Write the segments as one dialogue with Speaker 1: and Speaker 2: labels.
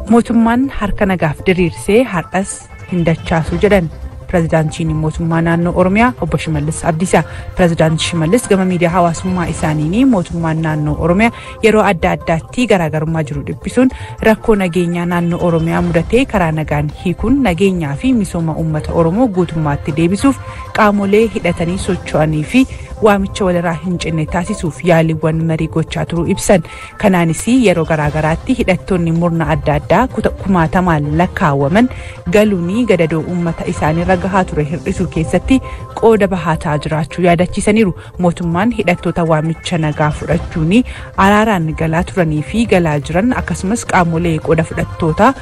Speaker 1: Mootummaan harka nagaaf diriirsee har'as hin dachaasu jedhan Pireezidaantiin mootummaa naannoo Oromiyaa Obbo Shimallis Abdiisaa. Pireezidaanti Shimallis gama miidiyaa hawaasummaa isaaniin mootummaan naannoo Oromiyaa yeroo adda addaatti garaagarummaa jiru dhiphisuun rakkoo nageenyaa naannoo Oromiyaa mudatee karaa nagaan hiikuun nageenyaa fi misooma uummata Oromoo guutummaatti deebisuuf qaamolee hidhatanii socho'anii fi waamicha walirraa hin cinne taasisuuf yaaliiwwan marii gochaa turuu ibsan. Kanaanis yeroo garaagaraatti hidhattoonni murna adda addaa kumaatamaan lakkaawwaman galuun gadadoo uummata isaaniirra gahaa ture hir'isuu keessatti qooda bahaataa jiraachuu yaadachiisaniiru. Mootummaan hidhattoota waamicha nagaa fudhachuun araaraan galaa turanii fi galaa jiran akkasumas qaamolee qooda fudhattoota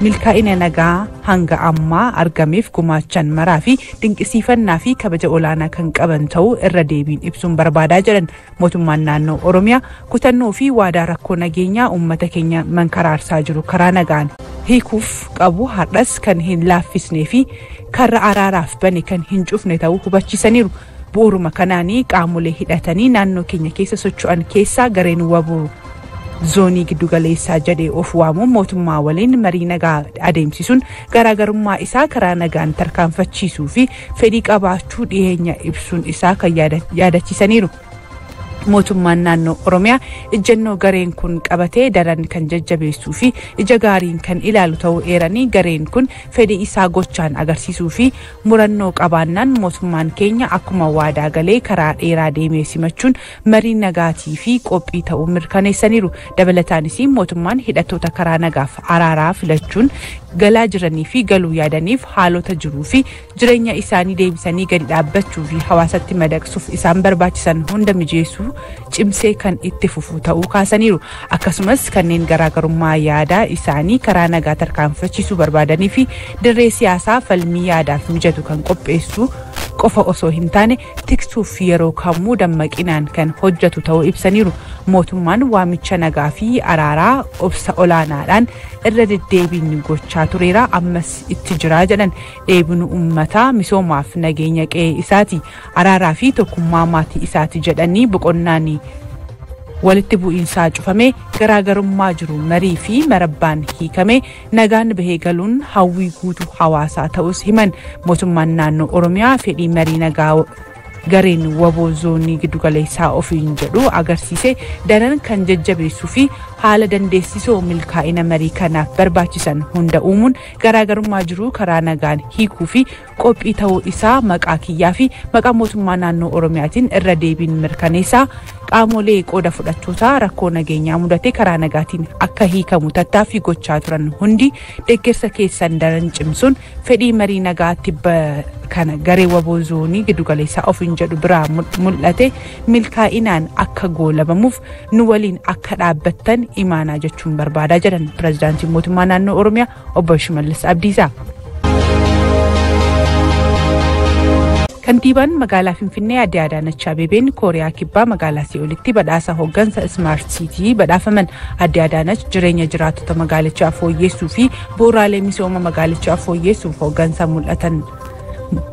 Speaker 1: milkaa'ina nagaa hanga ammaa argameef gumaachan maraa fi dinqisiifannaa fi kabaja olaanaa kan qaban ta'uu irra deebiin ibsuun barbaadaa jedhan. Mootummaan naannoo Oromiyaa kutannoo fi waadaa rakkoo nageenyaa uummata keenya mankaraarsaa jiru karaa nagaan hiikuuf qabu har'as kan hin laaffisnee fi karra araaraaf bane kan hin cufne ta'uu hubachiisaniiru. Bu'uuruma kanaanii qaamolee hidhatanii naannoo keenya keessa socho'an keessaa gareen waboo zoonii giddugaleessaa jedhee of waamuun mootummaa waliin marii nagaa adeemsisuun garaagarummaa isaa karaa nagaan tarkaanfachiisuu fi fedhii qabaachuu dhiyeenya ibsuun isaa kan yaadachiisaniiru. Mootummaan naannoo Oromiyaa ejjennoo gareen kun qabatee daran kan jajjabeessuu fi ija gaariin kan ilaalu ta'uu eeranii, gareen kun fedhii isaa gochaan agarsiisuu fi murannoo qabaannaan mootummaan keenya akkuma waadaa galee karaa dheeraa deemee simachuun marii nagaatii fi qophii ta'uu mirkaneessaniiru. Dabalataanis mootummaan hidhattoota karaa nagaaf araaraa filachuun galaa jiranii fi galuu yaadaniif haalota jiruu fi jireenya isaanii deebisanii gadi dhaabbachuu fi hawaasatti madaqsuuf isaan barbaachisan hunda mijeessuu cimsee kan itti fufu ta'uu kaasaniiru. Akkasumas kanneen garaagarummaa yaadaa isaanii karaa nagaa tarkaanfachiisuu barbaadanii fi dirree siyaasaa falmii yaadaaf mijatu kan qopheessu qofa osoo hin taane tiksuuf yeroo kamuu dammaqinaan kan hojjetu ta'uu ibsaniiru. Mootummaan waamicha nagaa fi araaraa obsa olaanaadhaan irra deddeebiin gochaa tureera, ammas itti jiraa jedhan. Dheebinu uummataa misoomaaf nageenya qe'ee isaati, araaraa fi tokkummaa maatii isaati jedhanii, boqonnaan walitti bu'iinsaa cufamee garaagarummaa jiru marii fi marabbaan hiikamee nagaan bahee galuun hawwii guutuu hawaasaa ta'us himan. Mootummaan naannoo Oromiyaa fedhii marii nagaa gareen waboo zoonii giddugaleessaa ofiin jedhu agarsiise daran kan jajjabeessuu fi haala dandeessisoo milkaa'ina marii kanaaf barbaachisan hunda uumuun garaagarummaa jiru karaa nagaan hiikuu fi qophii ta'uu isaa maqaa kiyyaa fi maqaa mootummaa naannoo Oromiyaatiin irra deebiin mirkaneessaa, qaamolee qooda fudhattootaa rakkoo nageenyaa mudate karaa nagaatiin akka hiikamu tattaaffii gochaa turan hundi deeggarsa keessan daran cimsuun fedhii marii nagaatti kana garee waboo zoonii giddugaleessaa ofiin jedhu biraa mul'ate milkaa'inaan akka goolabamuuf nu waliin akka dhaabbattan imaanaa jechuun barbaadaa jedhan Pireezidaantiin mootummaa naannoo Oromiyaa Obbo Shimallis Abdiisaa. Kantiibaan magaalaa Finfinnee Aadde Adaanach Abeebeen Kooriyaa Kibbaa magaalaa Si'oolitti badhaasa hooggansa Smart City badhaafaman. Aadde Adaanach jireenya jiraattota magaalichaa fooyyessuu fi bu'uuraalee misooma magaalichaa fooyyessuuf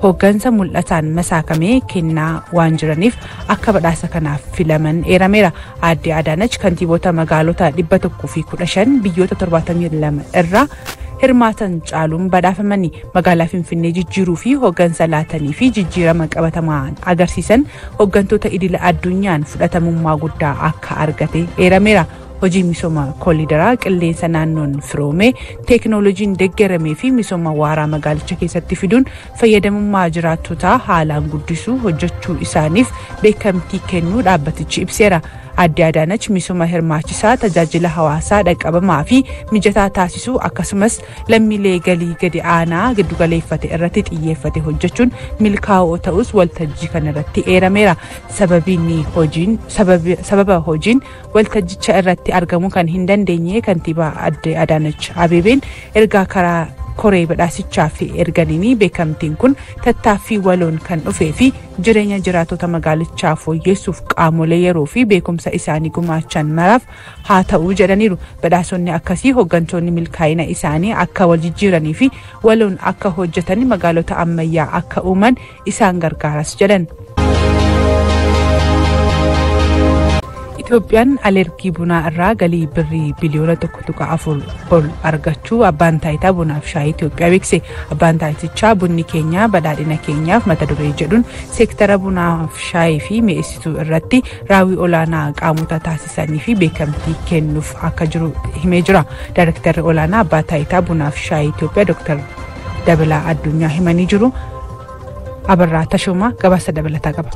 Speaker 1: hooggansa mul'ataan masaakamee kennaa waan jiraniif akka badhaasa kanaaf filaman eerameera. Aadde Adaanach kantiibota magaalota 115 biyyoota 72 irraa hirmaatan caaluun badhaafamanii magaalaa Finfinnee jijjiiruu fi hooggansa laatanii fi jijjiirama qabatamaa agarsiisan hooggantoota idila addunyaan fudhatamummaa guddaa akka argate eerameera. Hojii misooma koolidaraa qilleensa naannoon firoomee teeknooloojiin deeggaramee fi misooma waaraa magaalicha keessatti fiduun fayyadamummaa jiraattotaa haalaan guddisuu hojjechuu isaaniif beekamtii kennuu dhaabbatichi ibseera. Aadde Adaanach misooma hirmaachisaa, tajaajila hawaasaa dhaqqabamaa fi mijataa taasisuu akkasumas lammiilee galii gadi aanaa giddugaleeffate irratti xiyyeeffate hojjechuun milkaa'oo ta'us waltajjii kanarratti eerameera. Sababiin hojiin sababa hojiin waltajjicha irratti argamuu kan hin dandeenye kantiibaa Aadde Adaanach Abeebeen ergaa karaa koree badhaasichaa fi erganiin beekamtiin kun tattaaffii waloon kan dhufee fi jireenya jiraattota magaalichaa fooyyessuuf qaamolee yeroo fi beekumsa isaanii gumaachan maraaf haa ta'uu jedhaniiru. Badhaasonni akkasii hooggantoonni milkaa'ina isaanii akka wal jijjiiranii fi waloon akka hojjetan magaalota ammayyaa akka uuman isaan gargaaras jedhan. Itoophiyaan alergii bunaa irraa galii birrii biliyoona 1.4 ol argachuu abbaan taayitaa bunaaf shaayii Itoophiyaa beekse. Abbaan taayitichaa bunni keenya badhaadhina keenyaaf mata duree jedhuun seektara bunaaf shaayii fi mi'eessituu irratti raawwii olaanaa qaamota taasisanii fi beekamtii kennuuf akka jiru himee jira. Daayirektarri olaanaa abbaa taayitaa bunaaf shaayii Itoophiyaa Dr. Dabalaa Addunyaa himanii jiru. Abarraa Tashoomaa gabaasa dabalataa qaba.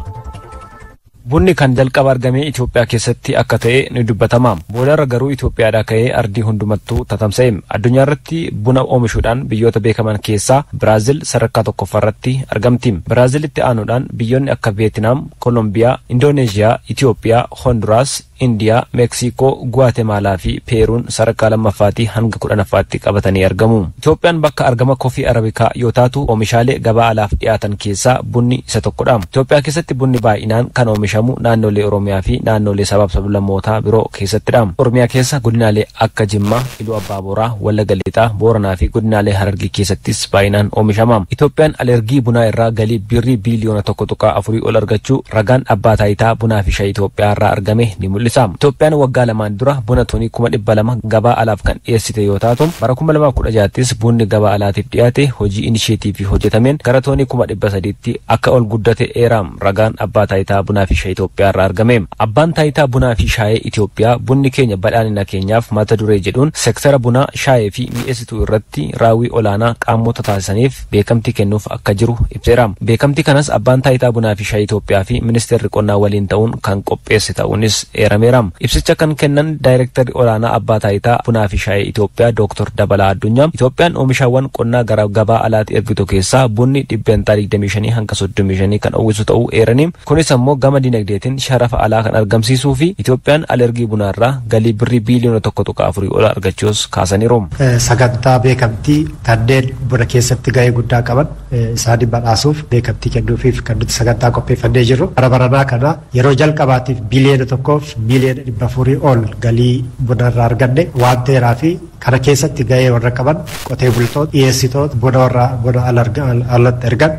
Speaker 2: Bunni kan jalqaba argame Itoophiyaa keessatti akka ta'e ni dubbatama. Boodarra garuu Itoophiyaadhaa ka'ee ardii hundumattuu tatamsa'e. Addunyaa irratti buna oomishuudhaan biyyoota beekaman keessaa Biraazil sadarkaa tokkoffaarratti argamti. Biraazilitti aanuudhaan biyyoonni akka Veetinaam, Kolombiyaa, Indooneeziyaa, Itoophiyaa, Honduraas, Indiyaa, Meeksikoo, Guwaatemaalaa fi Peeruun sadarkaa lammaffaatii hanga 10ffaatti qabatanii argamu. Itoophiyaan bakka argama kofii Arabikaa yoo taatu oomishaalee gabaa alaaf dhiyaatan keessaa bunni isa tokkodha. Itoophiyaa keessatti bunni baay'inaan kan oomishamu naannolee Oromiyaa fi naannolee sabaaf sablammootaa biroo keessattidha. Oromiyaa keessa godinaalee akka Jimmaa, Iluu Abbaa Booraa, Wallagga Lixaa, Booranaa fi godinaalee Harargee keessattis baay'inaan oomishama. Itoophiyaan alergii bunaa irraa galii birrii biliyoona 1.4 ol argachuu ragaan abbaa taayitaa bunaa fi shaayii Itoophiyaa irraa argame ni mul'isa. Itoophiyaan waggaa lamaan dura buna toonii 200,000 gabaa alaaf kan dhiyeessite yoo taatu bara 2016ttis bunni gabaa alaatiif dhiyaate hojii inisheetiivii hojjetameen gara toonii 300,000tti akka ol guddate eeraam ragaan abbaa taayitaa bunaa fi shaayii Itoophiyaa irraa argame. Abbaan taayitaa bunaa fi shaayii Itoophiyaa bunni keenya badhaadhina keenyaaf mata duree jedhuun seektara bunaa, shaayii fi mi'eessituu irratti raawwii olaanaa qaamota taasisaniif beekamtii kennuuf akka jiru ibseera. Beekamtii kanas abbaan taayitaa bunaa fi shaayii Itoophiyaa fi ministeerri qonnaa waliin ta'uun kan qopheesse ta'uunis eerameera. Ibsicha kan kennan daayirektarri olaanaa abbaa taayitaa bunaa fi shaayii Itoophiyaa Dr. Dabalaa Addunyaa Itoophiyaan oomishaawwan qonnaa gara gabaa alaatti ergitu keessaa bunni 25% hanga 35% kan uwwisu ta'uu eeranii, kunis ammoo gama dinagdeetiin sharafa alaa kan argamsiisuu fi Itoophiyaan alergii bunaarraa galii birrii biliyoona 1.4 ol argachuus kaasaniiru.
Speaker 3: Sagantaa beekamtii kanneen buna keessatti gahee guddaa qaban isaanii badhaasuuf beekamtii kennuufiif kan nuti sagantaa qopheeffannee jirru. Bara baranaa kana yeroo jalqabaatiif 1,400,000,000 ol galii bunarraa arganne waan ta'eeraa fi kana keessatti gahee warra qaban qotee bultoota, dhiyeessitoota, buna warra buna alatti ergan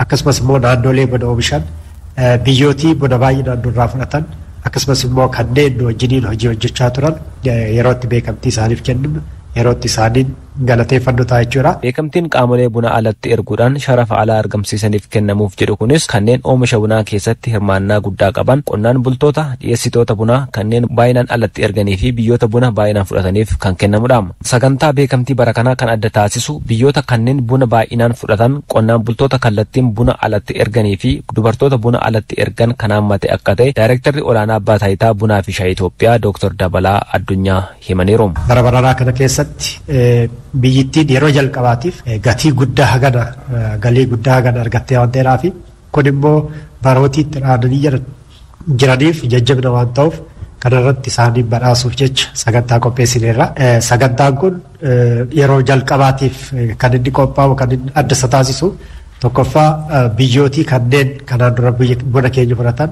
Speaker 3: akkasumas immoo naannolee buna oomishan biyyootii buna baay'inaan nurraa fudhatan akkasumas immoo kanneen nu wajjiniin hojii hojjechaa turan yeroo itti beekamtii isaaniif kennu yeroo itti isaaniin galateeffannu ta'a jechuudha.
Speaker 2: Beekamtiin qaamolee buna alatti erguudhaan sharafa alaa argamsiisaniif kennamuuf jedhu kunis kanneen oomisha bunaa keessatti hirmaannaa guddaa qaban qonnaan bultoota, dhiyeessitoota bunaa kanneen baay'inaan alatti erganii fi biyyoota buna baay'inaan fudhataniif kan kennamudha. Sagantaa beekamtii bara kanaa kan adda taasisu biyyoota kanneen buna baay'inaan fudhatan qonnaan bultoota kallattiin buna alatti erganii fi dubartoota buna alatti ergan kan hammate akka ta'e daayirektarri olaanaa abbaa taayitaa bunaa fi shaayii Itoophiyaa Dr. Dabalaa Addunyaa himaniiru.
Speaker 3: Bara baranaa kana keessatti biyyittiin yeroo jalqabaatiif gatii guddaa hagana galii guddaa hagana argattee waan ta'eedhaa fi kun immoo barootii itti aananii jiraniif jajjabina waan ta'uuf kanarratti isaanii badhaasuuf jecha sagantaa qopheessineerra. Sagantaan kun yeroo jalqabaatiif kan inni qophaa'u kan inni adda isa taasisu tokkoffaa biyyootii kanneen kanaan dura buna keenya fudhatan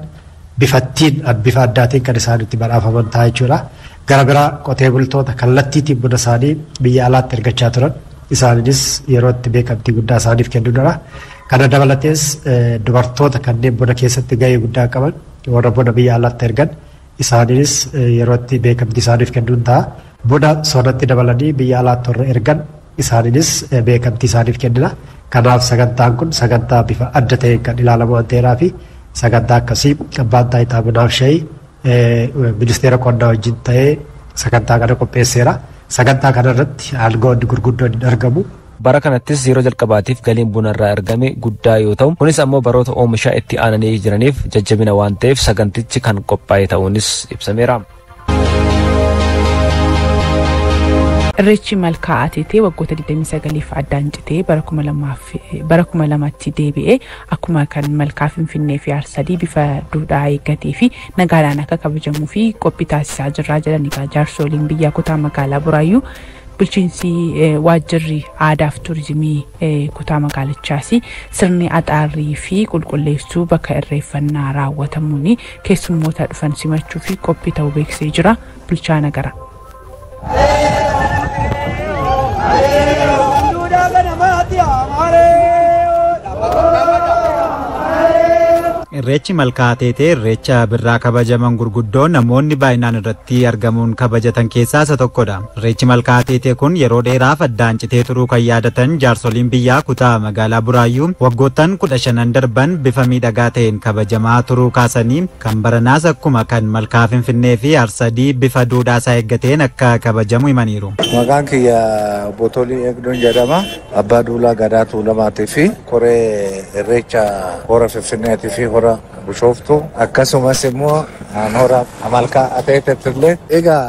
Speaker 3: bifattiin bifa addaatiin kan isaan itti badhaafaman ta'a jechuudha. Gara biraa qotee bultoota kallattiitiin buna isaanii biyya alaatti ergachaa turan isaaniinis yeroo itti beekamtii guddaa isaaniif kennuudha. Kana dabalatees dubartoota kanneen buna keessatti gahee guddaa qaban warra buna biyya alaatti ergan isaaniinis yeroo itti beekamtii isaaniif kennuun ta'a. Buna soorratti dabalanii biyya alaatti warra ergan isaaniinis beekamtii isaaniif kennina. Kanaaf sagantaan kun sagantaa bifa adda ta'een kan ilaalamu waan ta'eeraa fi sagantaa akkasii abbaan taayitaa bunaaf shaayii ministeera qonnaa wajjin ta'ee sagantaa kana qopheesseera. Sagantaa kanarratti aangawoonni gurguddoon hin argamu.
Speaker 2: Bara kanattis yeroo jalqabaatiif galiin bunarraa argame guddaa yoo ta'u kunis ammoo baroota oomishaa itti aananii jiraniif jajjabina waan ta'eef sagantichi kan qophaa'e ta'uunis ibsameera.
Speaker 1: Irreechi malkaa ateetee waggoota 29f addaan citee bara 2000tti deebi'ee akkuma kan malkaa Finfinnee fi Aarsadii bifa duudhaa eeggatee fi nagaadhaan akka kabajamuu fi qophii taasisaa jirraa jedhan egaa jaarsoliin biyyaa kutaa magaalaa Buraayyuu bulchiinsi waajjirri aadaaf turizimii kutaa magaalichaas sirni axaarrii fi qulqulleessuu bakka irreeffannaa raawwatamuun keessummoota dhufan simachuu fi qophii ta'uu beeksisee jira. Bulchaa Nagaraa.
Speaker 4: Irreechi Malkaa Ateetee irreecha birraa kabajaman gurguddoo namoonni baay'inaan irratti argamuun kabajatan keessaa isa tokkodha. Irreechi Malkaa Ateetee kun yeroo dheeraaf addaan citee turuu kan yaadatan jaarsoliin biyyaa kutaa magaalaa Buraayyuu waggoottan 15 darban bifa miidhagaa ta'een kabajamaa turuu kaasanii kan baranaas akkuma kan Malkaa Finfinnee fi Arsadii bifa duudhaa isaa eeggateen akka kabajamu himaniiru.
Speaker 5: Maqaan kiyya Obbo Tolii Eegdoon jedhama. Abbaa Duulaa Gadaa Tuulamaatii fi koree irreecha hora Finfinneetii fi hora Bishooftuu, akkasumas immoo hora Malkaa Ateeteetti illee. Egaa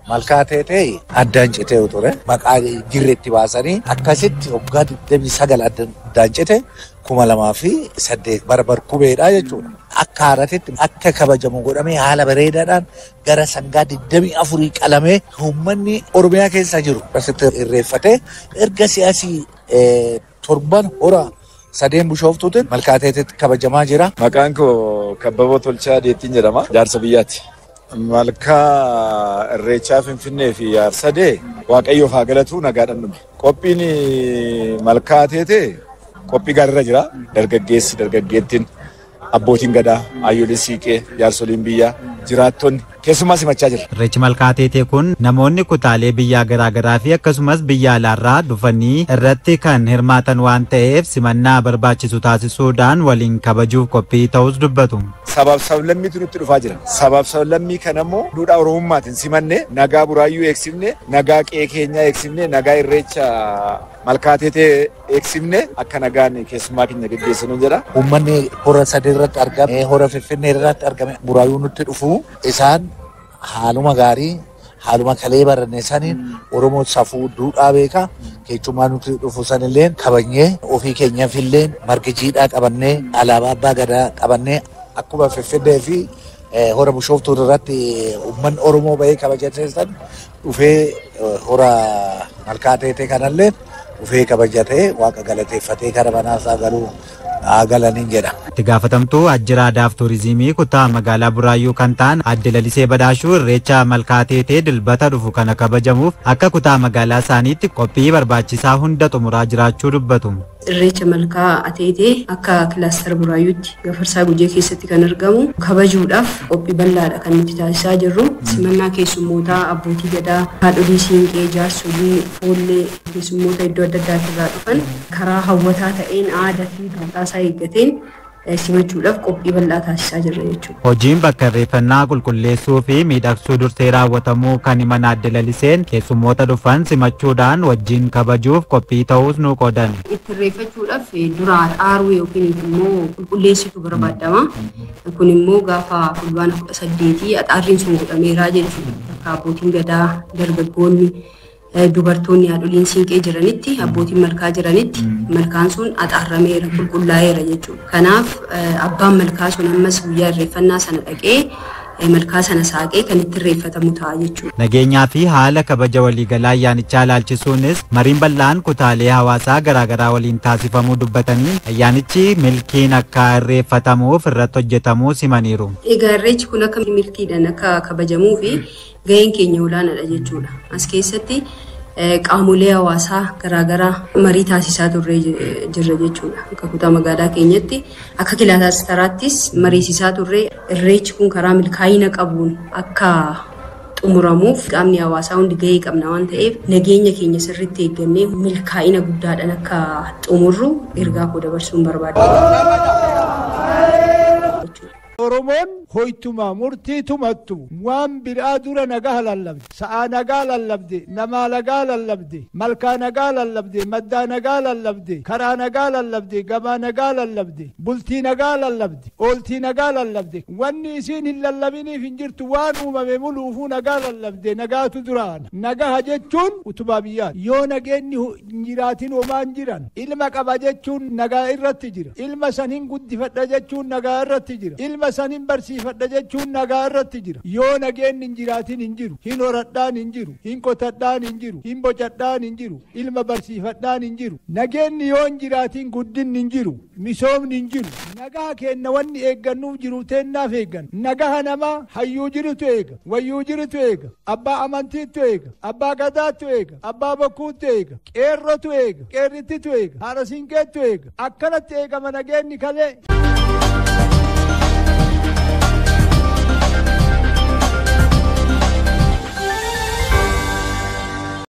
Speaker 5: Malkaa Ateetee addaan citee ture. Maqaa jirreetti baasanii akkasitti waggaa 29 addaan cite, 2008 bara barkubeedha jechuudha. Akka haaraatitti akka kabajamu godhamee, haala bareedaadhaan gara sangaa 24 qalamee, uummanni Oromiyaa keessa jiru asitti irreeffatee, erga si'asii torban hora sadeen Bishooftuutiin Malkaa Ateeteetti kabajamaa jira.
Speaker 6: Maqaan koo Kabbaboo Tolchaa Deettiin jedhama. Jaarsa biyyaati. Malkaa Irreechaa Finfinnee fi Arsadee Waaqayyoof haa galatu, nagaadhaan dhume. Qophiin Malkaa Ateetee qophii gaariirra jira. Dargaggeessi, dargaggeettiin, abbootiin gadaa, hayyooleen siiqee, jaarsoliin biyyaa, jiraattonni keessumaa simachaa jira.
Speaker 4: Irreechi Malkaa Ateetee kun namoonni kutaalee biyyaa garaagaraa fi akkasumas biyya alaarraa dhufanii irratti kan hirmaatan waan ta'eef, simannaa barbaachisu taasisuudhaan waliin kabajuuf qophii ta'us dubbatu.
Speaker 6: Sabaaf sablammiitu nutti dhufaa jira. Sabaaf sablammii kana immoo duudhaa Oromummaatiin simannee, nagaa Buraayyuu eegsifne, nagaa qe'ee keenyaa eegsifne, nagaa irreecha Malkaa Ateetee eegsifne, akka nagaan keessummaa keenya geggeessinu jedha.
Speaker 5: Uummanni hora sadii irratti argame, hora Finfinnee irratti argame, Buraayyuu nutti dhufu, isaan haaluma gaarii, haaluma kalee baranne saniin, Oromoo safuu duudhaa beeka. Keessummaa nutti dhufu sanillee kabajnee, ofii keenyaafillee marga jiidhaa qabannee, alaabaa abbaa gadaa qabannee, akkuma Finfinnee fi hora Bishooftuu irratti uummanni Oromoo bahee kabajatee san dhufee, hora Malkaa Ateetee kanallee dhufee kabajatee, Waaqa galateeffatee gara manaasaa galuu haa galaniin jedha.
Speaker 4: Itti gaafatamtuu Waajjira Aadaa fi Turizimii kutaa magaalaa Buraayyuu kan ta'an Aadde Lalisee Badhaashuu irreecha Malkaa Ateetee Dilbata dhufu kana kabajamuuf akka kutaa magaalaa isaaniitti qophii barbaachisaa hunda xumuraa jiraachuu dubbatu.
Speaker 7: Irreecha Malkaa Ateetee akka kilaastara Buraayyuutti Gafarsaa Gujee keessatti kan argamu kabajuudhaaf qophii bal'aadha kan nuti taasisaa jirru. Simannaa keessummootaa, abbootii gadaa, haadholii siinqee, jaarsolii, foollee, keessummoota iddoo adda addaatirraa dhufan karaa hawwataa ta'een, aadaa fi duudhaa isaa eeggateen simachuudhaaf qophii bal'aa taasisaa jirra jechuudha.
Speaker 4: Hojiin bakka irreeffannaa qulqulleessuu fi miidhagsuu dursee raawwatamuu kan himan Aadde Laliseen, keessummoota dhufan simachuudhaan wajjin kabajuuf qophii ta'uus nu qoodan.
Speaker 7: Itti irreeffachuudhaaf dura xaaruu yookiin immoo qulqulleessitu barbaadama. Kun immoo gaafa Fulbaana 18 axaarriin sun godhameeraa jechuudha. Bakka abbootiin gadaa, dargaggoonni, dubartoonni, haadholiin siinqee jiranitti, abbootiin malkaa jiranitti malkaan sun axaarrameera, qulqullaa'eera jechuudha. Kanaaf abbaan malkaa sun ammas guyyaa irreeffannaa sana dhaqee malkaa sana saaqee kan itti irreeffatamu ta'a jechuudha.
Speaker 4: Nageenyaa fi haala kabaja waliigalaa ayyaanichaa ilaalchisuunis mariin bal'aan kutaalee hawaasaa garaagaraa waliin taasifamuu dubbatanii, ayyaanichi milkiin akka irreeffatamuuf irratti hojjetamuu simaniiru.
Speaker 7: Egaa irreechi kun akka milkiidhaan akka kabajamuu fi gaheen keenya olaanaadha jechuudha. As keessatti qaamolee hawaasaa garaagaraa marii taasisaa turree jirra jechuudha. Akka kutaa magaalaa keenyatti, akka kilaastaraattis mariisisaa turre. Irreechi kun karaa milkaa'ina qabuun akka xumuramuuf qaamni hawaasaa hundi gahee qabna waan ta'eef, nageenya keenya sirriitti eeggannee milkaa'ina guddaadhaan akka xumurru ergaa koo dabarsuun barbaada.
Speaker 8: Oromoon hoytuma murtii tumattu waan biraa dura nagaa lallabde, sa'aa nagaa lallabde, namaa nagaa lallabde, malkaa nagaa lallabde, maddaa nagaa lallabde, karaa nagaa lallabde, gabaa nagaa lallabde, bultii nagaa lallabde, ooltii nagaa lallabde. Wanni isiin hin lallabiniif hin jirtu, waan uumame muluufuu nagaa lallabde. Nagaatu duraana. Nagaha jechuun utubaa biyyaati. Yoo nageenyi hin jiraatin homaan jiran. Ilma qaba jechuun nagaa irratti jira. Ilma san hin guddifadha jechuun nagaa irratti jira. Ilma san hin barsiifadha jechuun nagaa irratti jira. Yoo nageenyi hin jiraatin hin jiru. Hin horadhaan hin jiru. Hin qotadhaan hin jiru. Hin bocadhaan hin jiru. Ilma barsiifadhaan hin jiru. Nageenyi yoo hin jiraatin guddinni hin jiru. Misoomni hin jiru. Nagaa kenna wanni eeggannuuf jiru teennaaf eeggan. Nagaha namaa hayyuu jirutu eega. Wayyuu jirutu eega. Abbaa amantiitu eega. Abbaa gadaatu eega. Abbaa bokkuutu eega. Qeerrotu eega. Qeerrittitu eega. Haadha siinqeetu eega. Akkanatti eegama nageenyi kalee.